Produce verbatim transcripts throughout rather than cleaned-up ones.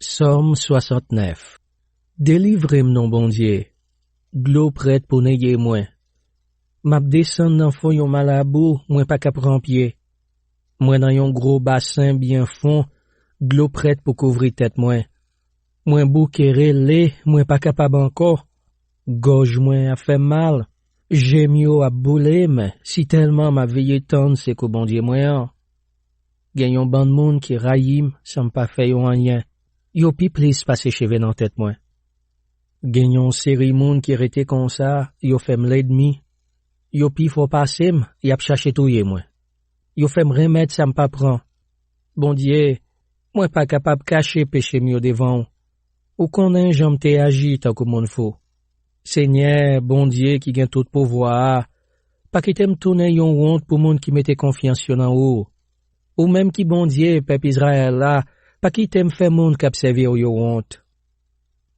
Sòm swasantnèf. Delivre m non Bondye. Dlo prèt pou neye mwen. M ap desann nan fon yon malabou, mwen pa ka pran pye. Mwen nan yon gwo basen byen fon, dlo prèt pou kouvri tèt mwen. Mwen bouke rele, mwen pa kapab ankò. Gòj mwen ap fè m mal, je m yo ap boule m, sitèlman m ap veye tann sekou Bondye mwen an. Gen yon bann moun ki rayi m san m pa fè yo anyen. Yo pi plis pase cheve nan tèt mwen. Gen yon seri moun ki rete konsa, yo fè m lènmi. Yo pi fò pase m, y ap chache touye mwen. Yo fè m renmèt sa m pa pran. Bondye, mwen pa kapab kache peche m yo devan w. Ou konnen jan m te aji tankou moun fou. Senyè, Bondye ki gen tout pouvwa a, pa kite m tounen yon wont pou moun ki mete konfyans yo nan ou. Ou menm ki Bondye pèp Izrayèl la, pa kite m fè moun k ap sèvi w yo wont.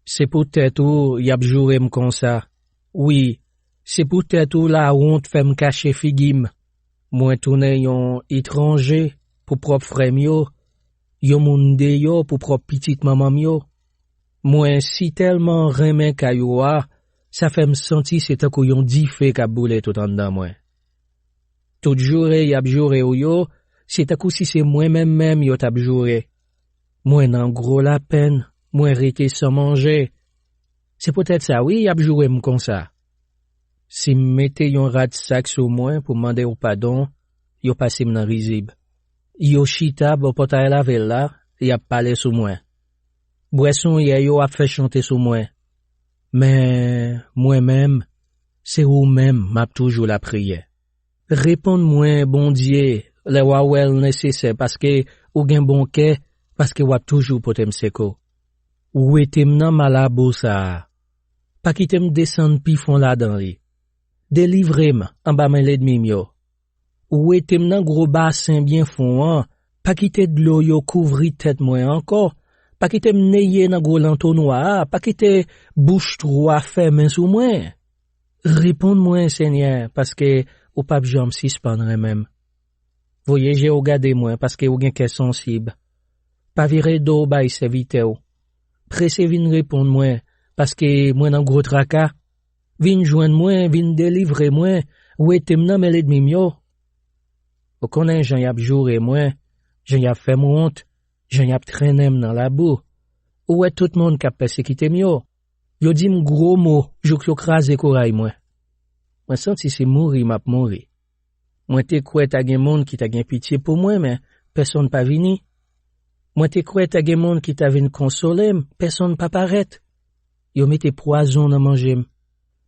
Se poutèt ou y ap joure m konsa. Wi, se poutèt ou lawont fè m kache figi m. Mwen tounen yon etranje pou pwòp frè m yo, yon moun deyò pou pwòp pitit manman m yo. Mwen sitèlman renmen kay ou a, sa fè m santi se tankou yon dife k ap boule tout anndan mwen. Tout joure y ap joure w yo, se tankou si se mwen menm menm yo t ap joure. Mwen nan gwo lapenn, mwen rete san manje. Se poutèt sa, wi, y ap joure m konsa. Si m mete yon rad sak sou mwen pou mande w padon, yo pase m nan rizib. Yo chita bò pòtay lavil la, y ap pale sou mwen. Bwè sonyè yo ap fè chante sou mwen. Men, mwen menm, se ou menm m ap toujou lapriyè. Reponn mwen, Bondye, lè w a wè l nesesè, paske ou gen bon kè, paske w ap toujou pote m sekou. Wete m nan malabou sa a. Pa kite m desann pi fon ladan li. Delivre m anba men lènmi m yo. Wete m nan gwo basen byen fon an. Pa kite dlo yo kouvri tèt mwen ankò. Pa kite m neye nan gwo lantonwa a. Pa kite bouch twou a fèmen sou mwen. Reponn mwen, Senyè, paske ou p ap janm sispann renmen m. Voye je w gade mwen, paske ou gen kè sansib. Pa vire do w bay sèvitè w. Prese vin reponn mwen, paske mwen nan gwo traka. Vin jwenn mwen, vin delivre mwen, wete m nan men lènmi m yo. Ou konnen jan y ap joure mwen, jan y ap fè m wont, jan y ap trennen m nan labou. Ou wè tout moun k ap pèsekite m yo. Yo di m gwo mo jouk yo kraze kouray mwen. Mwen santi se mouri m ap mouri. Mwen te kwè ta gen moun ki ta gen pitye pou mwen, men pèsonn pa vini. Mwen te kwè ta gen moun ki ta vin konsole m, pèsonn pa parèt. Yo mete pwazon nan manje m.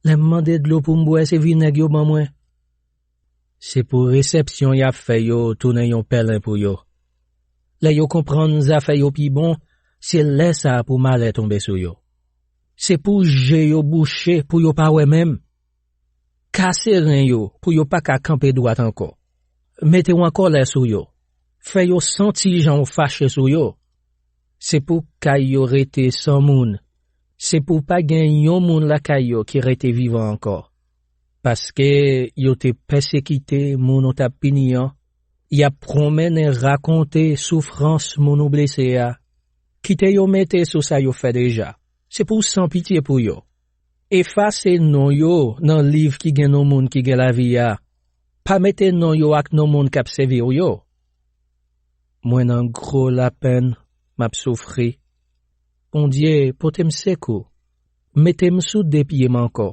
Lè m mande dlo pou m bwè, se vinèg yo ban mwen. Se pou resepsyon y ap fè yo tounen yon pèlen pou yo. Lè yo konprann zafè yo pi bon, se lè sa a pou malè tonbe sou yo. Se pou je yo bouche pou yo pa wè menm. Kase ren yo pou yo pa ka kanpe dwat ankò. Mete w an kòlè sou yo. Fè yo santi jan w fache sou yo. Se pou kay yo rete san moun. Se pou pa gen yon moun lakay yo ki rete vivan ankò. Paske yo te pèsekite moun ou t ap pini an, y ap pwonmennen rakonte soufrans moun ou blese a. Kite yo mete sou sa yo fè deja. Se pou w san pitye pou yo. Efase non yo nan liv ki gen non moun ki gen lavi a. Pa mete non yo ak non moun k ap sèvi w yo. Mwen nan gwo lapenn, m ap soufri. Bondye, pote m sekou. Mete m sou de pye m ankò.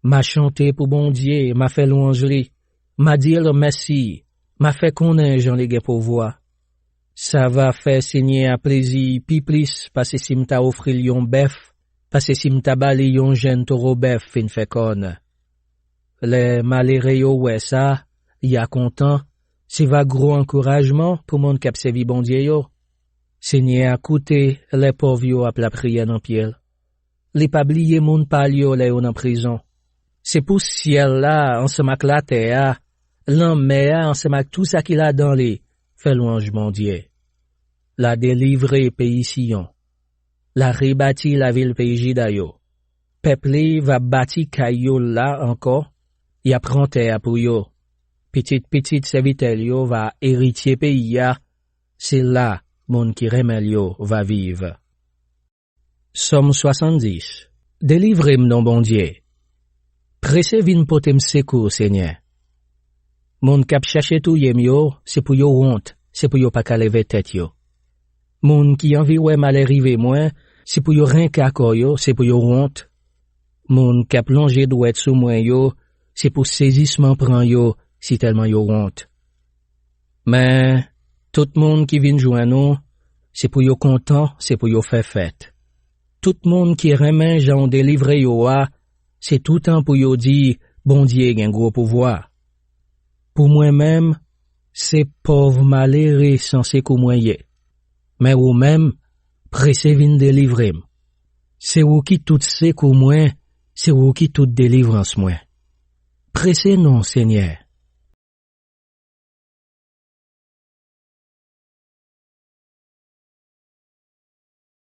M a chante pou Bondye, m a fè lwanj li. M a di l mèsi, m a fè konnen jan li gen pouvwa. Sa va fè Senyè a plezi pi plis pase si m ta ofri l yon bèf, pase si m ta ba li yon jenn towo bèf fin fè kòn. Lè malere yo wè sa, y a kontan, se va gwo ankourajman pou moun k ap sèvi Bondye yo. Senyè a koute lè pòv yo ap lapriyè nan pye l. Li pa bliye moun pa l yo lè yo nan prizon. Se pou syèl la ansanm ak latè a, lanmè a ansanm ak tou sa ki ladan li, fè lwanj Bondye. L a delivre peyi Siyon. L a rebati lavil peyi Jida yo. Pèp li va bati kay yo la ankò, y a pran tè a pou yo. Pitit pitit sèvitè l yo va eritye peyi a, se la moun ki renmen l yo va viv. Sòm swasanndis. Delivre m, non Bondye. Prese vin pote m sekou, Senyè. Moun k ap chache touye m yo, se pou yo wont, se pou yo pa ka leve tèt yo. Moun ki anvi wè malè rive mwen, se pou yo renke akò yo, se pou yo wont. Moun k ap lonje dwèt sou mwen yo, se pou sezisman pran yo, sitèlman yo wont. Men, tout moun ki vin jwenn ou, se pou yo kontan, se pou yo fè fèt. Tout moun ki renmen jan w delivre yo a, se toutan pou yo di, Bondye gen gwo pouvwa. Pou mwen menm, se pòv malere san sekou mwen ye. Men ou menm, prese vin delivre m. Se ou ki tout sekou mwen, se ou ki tout delivrans mwen. Prese non, Senyè,